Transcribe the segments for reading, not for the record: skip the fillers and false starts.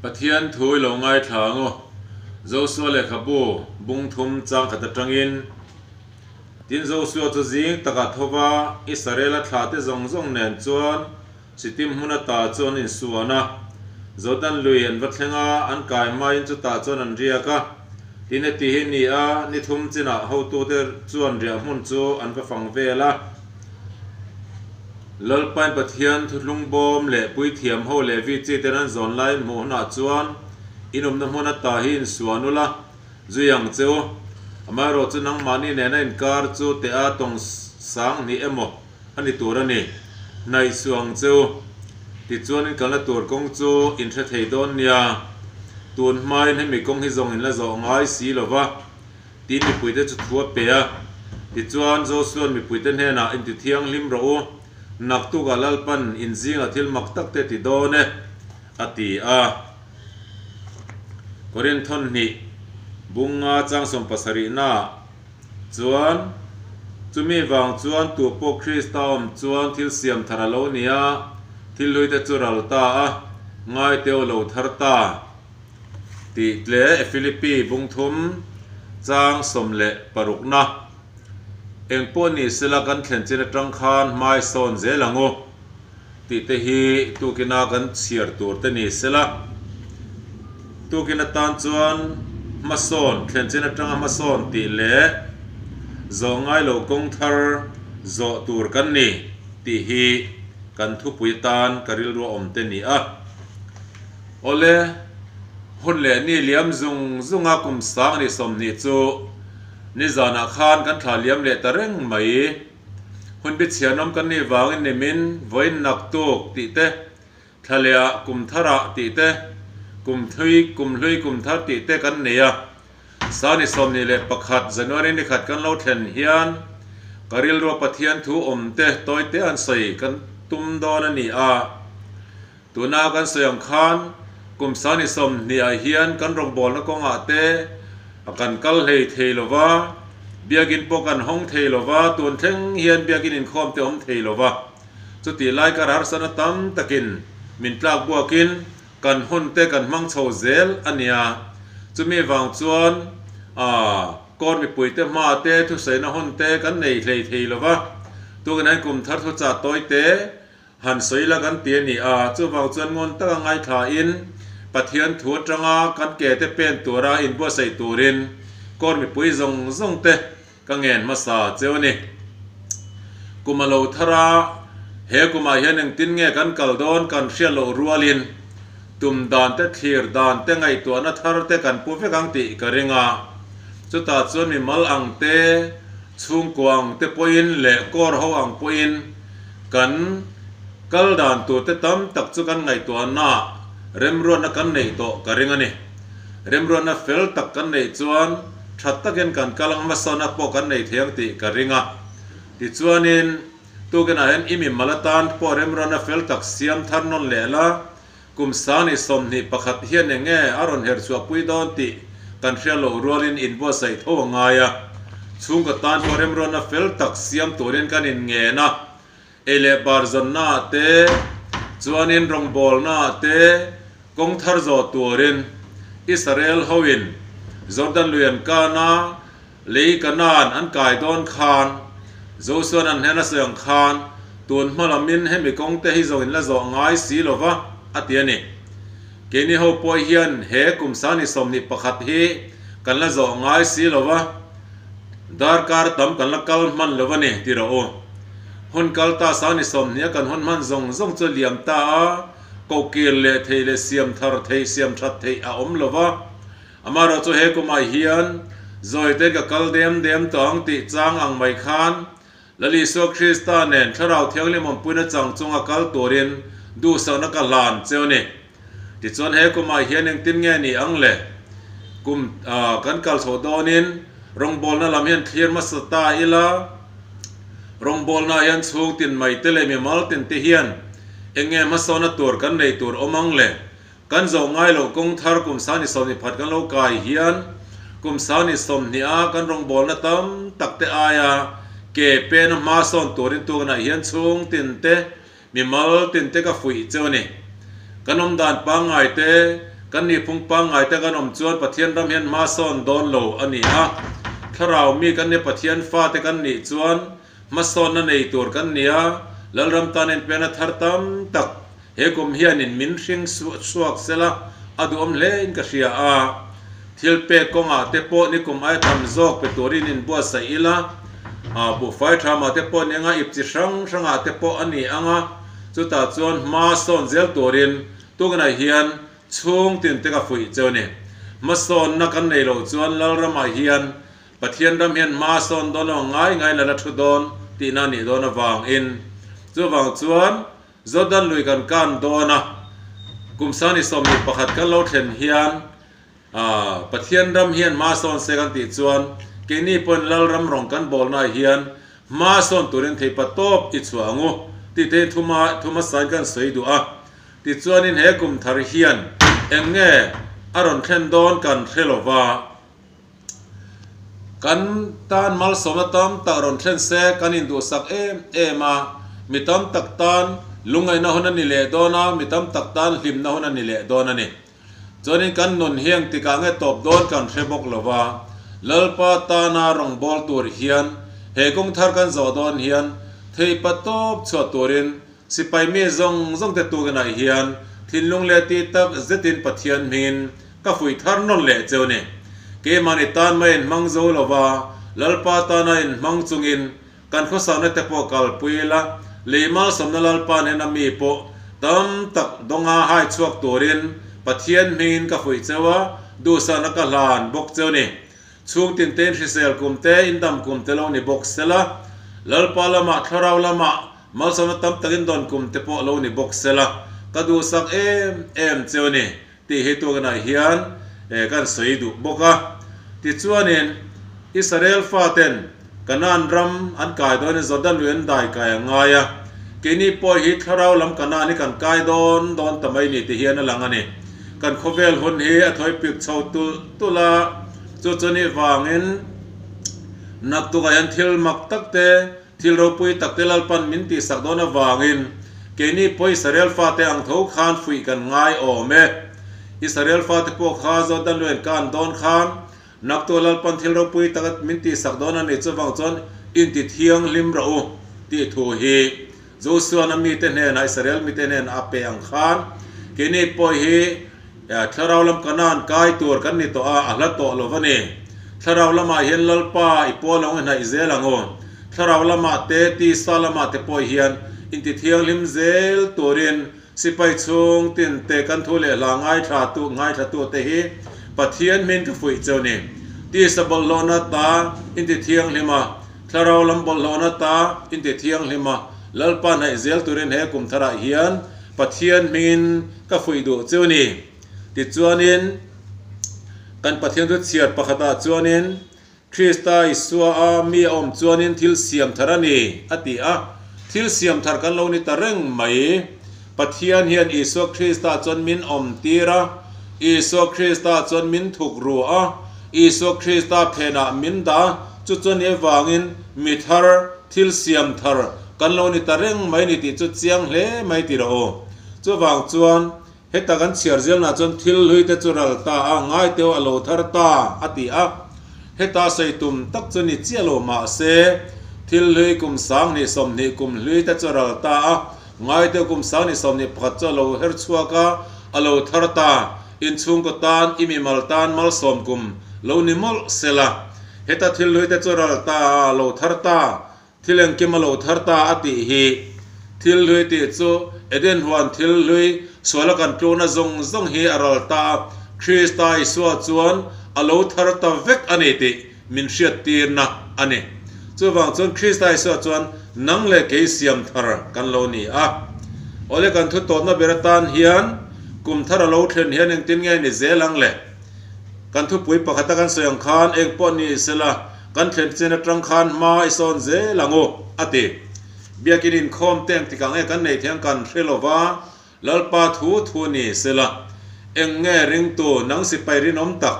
Pathian thu i lo ngaithla ang u. Josua lehkhabu bung thum chang khat atangin, Tin Josua chu zing takah tho va, Israela thlahte zawng zawng nen chuan Sitim hmun ata chu an insuan a. Jordan lui an va thleng a, an kai hmain chutah chuan an riak a. Tin heti hi ni a, ni thum chinah hotute chuan riah hmun chu an va fang vel a. Lalpain Pathian thuthlung bawm leh puithiam ho Levi chi ten an zawn laiin hmuh hunah chuan inawmna hmun ata hi insuan ula, zui ang che u. Amaherawhchu chu nangmahni nena inkar chu teh a tawng sang hnih emaw a ni tur a ni. Hnaih suh ang che u. Tichuan in kalna tur kawng chu in hre thei dawn nia. Tun hmain hemi kawng hi zawng in la zawh ngai si lo va. Tiin mipuite chu thu a pe a. Tichuan, Josua'n mipuite hnenah, Inti thianghlim rawh u, naktukah Lalpan in zingah thil mak tak te ti dawn e, a ti a. Korinthon hnih bunga chang 77naah chuan, Chumi vang chuan tu pawh Krista awm chuan thil siam thar a lo ni a, thil hluite chu ral ta a, ngaiteu lo thar ta. Tih tle Philippi bung thum chang 16 na eng pawh ni sela kan thlen chin atang khan hmai sawn zel ang u tih te hi tukina kan chhiar tur te ni sela. Tukin atan chuan hmasawn thlen chin atanga hmasawn tih leh zawh ngai lo kawng thar zawh tur kan ni tih hi kan thupui atan ka rilru a awm te ni a. Awle, hun leh ni liam zung zunga kum sang ni 20 chu nizanah khan kan thla liam leh ta reng mai. Hun bi chhianawm kan nih vangin nimin vawiin nak tuk tih te, thla lehah kum tharah tih te, kum thui kum hlui kum thar tih te kan nei a. Sang ni 21 January ni khat kan lo thlen hian ka rilrua Pathian thu awm te tawi te an sawi kan tum dawn a ni a. Tuna kan sawi ang khan kum sani 20 ah hian kan rawngbawlna kawngah te a kan kal hlei thei lo va, biakinn pawh kan hawng thei lo va, tun thleng hian biakinn inkhawm te awm thei lo va. Chutih lai kar harsatna tam takin min tlak buakin kan hun te kan hmang chho zel a nia. Chumi vang chuan kawr mipui te hma te thusaina hun te kan nei hlei thei lo va. Tukin hian kum thar thuchah tawi te Han sawi la kan ti a ni a, chuvang chuan ngawn taka ngaithlain Pathian thu atanga kan ke te pen tura inbuatsaih turin kawr mipui zawng zawng te ka ngen hmasa cheu a ni. Kum a lo thar a, he kumah hian engtin nge kan kal dawn kan hriat loh rualin tum dan te thlir dan te ngaihtuahna thar te kan pu vek ang tih ka ring a, chutah chuan mimal ang te, chhungkua ang te pawhin leh kawr ho ang pawhin, Kan kal dan tur te tam tak chu kan ngaihtuahnaah remruatna kan neih tawh ka ring a ni. Remruatna fel tak kan neih chuan tha takin kan kal ang hmasawnna pawh kan nei thei ang tih ka ring a. Tichuanin, tukinah hian i mimal atan pawh remruatna fel tak siam thar nawn leh la, kum sani 21 hian eng nge a rawn her chhuahpui dawn tih kan hriat loh rualin inbuatsaih tho a ngai a. Chhungkaw tan pawh remruatna fel tak siam turin kan inngen a, ei leh bar zawnnaah te, chuanin rawngbawlnaah te kawng thar zawh turin Israel hoin Jordan lui an kan a, lei Kanaan an kai dawn khan Josua'n an hnena sawi ang khan tun hma lamin hemi kawng te hi zawng in la zawh ngai si lo va, a ti a ni. Keini ho pawh hian he kum sani 21 hi kan la zawh ngai si lo va, darkar tam kan la kal hman lo a ni ti rawh u. Hun kal ta sani 20 a kan hun hman zawng zawng chu liam ta a, kohkir leh thei leh siam thar theih siam that theih a awm lo va. Amaherawh chu he kumah hian zawite ka kal dem dem tawh ang tih chang ang mai khan Lal Isua Krista nen Thlarau Thianghlim awmpuina chang chunga kal turin duhsakna ka hlan cheu a ni. Tichuan he kumah hian engtin nge ni ang le? Kum kan kal chhoh dawnin rawngbawlna lam hian thlir hmasa ta ila, rawngbawlna hian chhung tin mai te leh mimal tin te hian eng nge hmasawna tur kan nei tur awm ang le? Kan zawh ngai loh kawng thar kum sani 20 kan lo kai hian kum sani 20 a kan rawngbawlna tam tak te aia ke pena hma sawn turin tuknah hian chhung tin te mimal tin te ka fuih cheu a ni. Kan awm dan pangngai te, Kan nihphung pangngai te kan awm chuan Pathian ram hian hma sawn dawn lo a ni a. Thlarau mi kan nia Pathian fate kan nih chuan hmasawnna nei tur kan ni a, Lalram tan inpena thar tam tak he kum hianin min hring chhuak sela a duhawm hle in ka hria a. Thil pek kawngah te pawh nikum aia tam zawk pe turin inbuatsaih ila, buhfai thamah te pawh ni anga ip chi hrang hrangah te pawh a ni anga, chutah chuan hma sawn zel turin Tunah hian chhung tin te ka fuih cheu ni. Hmasawnna kan nei loh chuan Lalramah hian Pathian ram hian hma sawn dawn lo ngai ngai la la thu dawn tihna nih dawn avangin chuvang chuan Jordan lui kan kan dawn a, kum sani 21 kan lo thlen hian Pathian ram hian hma sawn se kan tih chuan keini pawhin Lalram rawng kan bawlnaah hian hma sawn turin theipa tawp i chhuah ang u tih te hi thuma sain kan sawi duh a. Tichuanin he kum thar hian eng nge a rawn thlen dawn kan hre lo va, kan tan malsawmna tam tak rawn thlen se kan induhsak em em a, mi tam tak tan lungngaihna hun a ni leh dawn a, mi tam tak tan hlimna hun a ni leh dawn a ni. Chuanin kan nun hi engtikah nge tawp dawn kan hre bawk lo va, Lalpa tana rawngbâwl tur hian he kawng thar kan zawh dawn hian theihpa tawp chhuah turin Sipai mi zawng zawng te tukinah hian thinlung leh ti tak zetin Pathian hmingin ka fuih thar nawn leh cheu ni. Keimahni tan mai inhmang zo lova Lalpa tana inhmang chungin kan khawsakna te pawh kalpui ila, lei malsawmna Lalpa hnena mi pawh tam tak dawnga hai chhuak turin Pathian hmingin ka fuih cheu a, duhsakna ka hlan bawk cheu ni. Chhung tin tein hrisel kum te, indam kum te lo ni bawk sela, Lalpa lamah thlarau lamah Malsawmna tam takin dawn kum te pawh lo ni bawk sela, ka duhsak em em cheu a ni tih hi tuakinah hian kan sawi duh bawk a. Tichuanin, Israel faten Kanaan ram an kai dawnin Jordan lui an dai kai a ngai a, keini pawh hi thlarau lam Kanaan hi kan kai dawn dawn ta mai ni ti hian a lang a ni. Kan khawvel hun hi a thawi pik chho tulh tulh a, chu chu nih vangin naktukah hian thil mak tak te, Thil ropui takte Lalpan min tihsak dawn avangin keini pawh Israel fate ang tho khan fuih kan ngai awm e. Israel fate pawh kha Jordan lui an kan dawn khan naktu Lalpan thil ropui taka min tihsak dawn a ni chuvang chuan inti thianghlim rawh u tih thu hi Joshua-na mite hnenah Israel mite hnenah a pe ang khan keini pawh hi Thlarau lam Kanaan kai tur kan ni tawh a, a hla tawh lo va ni. Thlarau lamah hian Lalpa i pawl ang i hnaih zel ang u. Thlarau lamah te, tisa lamah te pawh hian intithianghlim zel turin sipai chhung tin te kan thu leh hla ngaithla tu ngaithla tu te hi Pathian hmin ka fuih cheu ni. Tisa bawlhhlawhna ta intithianghlim a, Thlarau lam bawlhhlawhna ta intithianghlim a, Lalpa hnaih zel turin he kum tharah hian Pathian hmingin ka fuih duh chu ni. Tichuanin, kan Pathian chu chhiar pakhatah chuanin, Krista Isua a mi a awm chuanin thil siam thar a ni, a ti a. Thil siam thar kan lo ni ta reng mai. Pathian hian Isua Krista chuan min awm tir a, Isua Krista chuan min thuk ru a, Isua Krista phenah min dah a, chu chuan ni avangin mi thar, Thil siam thar kan lo ni ta reng mai ni tih chu chiang hle mai ti rawh u. Chuvang chuan heta kan chhiar zelnah chuan thil hlui te chu ral ta a, ngai teu a lo thar ta a ti a. Heta sawi tum tak chu ni chiah lo mahse thil hlui kum 2020 kum hlui te chu ral ta a, ngai teu kum 2021 chu a lo her chhuak a, a lo thar ta. Inchhungkaw tan, i mimal tan malsawm kum lo ni mawlh sela. Heta thil hlui te chu ral ta a lo thar ta, thil engkim a lo thar ta a tih hi. Thil hlui tih chu Eden huan thil hlui suala kan tlukna zawng zawng hi a ral ta a, Krista Isua chuan a lo thar ta vek a ni tih min hriattirna a ni. Chuvang chuan Krista Isua chuan nang leh kei siam thar kan lo ni a. Awle kan thu tawpna ber atan hian kum thar a lo thlen hian engtin nge ni zel ang le? Kan thupui pakhata kan sawi ang khan eng pawh ni sela kan thlen chin atang khan hma i sawn zel ang u, a ti. Biakin inkhawm te engtik ang nge kan nei thei ang kan hre lo va, Lalpa thu thu ni sela eng nge ringtu nang sipai rinawm tak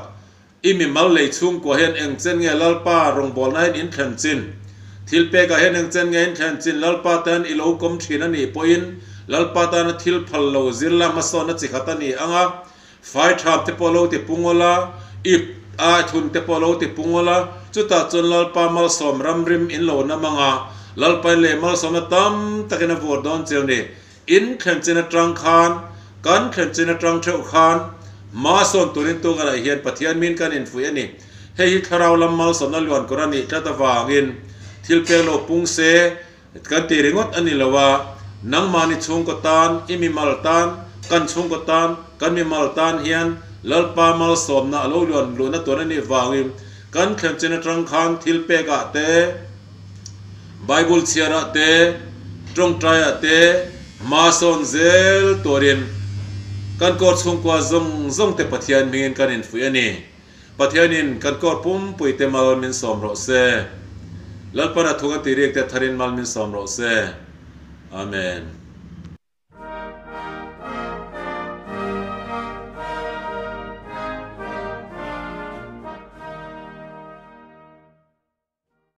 i mimal lei chhungkua hian eng chen nge Lalpa rawngbawlna hian in thlen chin? Thil pekah hian eng chen nge in thlen chin? Lalpa tan i lo kawm thin a nih pawhin Lalpa tana thil phal lo zir la hmasawnna chi khat a ni ang a. Faitham te pawh lo ti pung awl a, ip a thun te pawh lo ti pung awl a, chutah chuan Lalpa malsawm ramrim in lo nam ang a, Lalpain leh malsawmna tam takin a vur dawn cheu ni. In thlen chin atang khan, kan thlen chin atang theuh khan hma sawn turin tukanah hian Pathian min kan infuih a ni. Hei hi thlarau lam malsawmna luan kawr a nih tlat avangin thil pek lo pung se kan ti ringawt a ni lo a, nangmahni chhungkaw tan, i mimal tan, kan chhungkaw tan, kan mimal tan hian Lalpa malsawmna a lo luan luhna tur a nih vangin kan thlen chin atang khan thil pekah te, Bible chhiarah te, tawngtaiah te hma sawn zel turin kan kawr chhungkua zawng zawng te Pathian hmingin kan infuih a ni. Pathianin kan kawr pumpui te mal min sawm rawh se. Lalpan a thung a tih rik te tharin mal min sawm rawh se. Amen.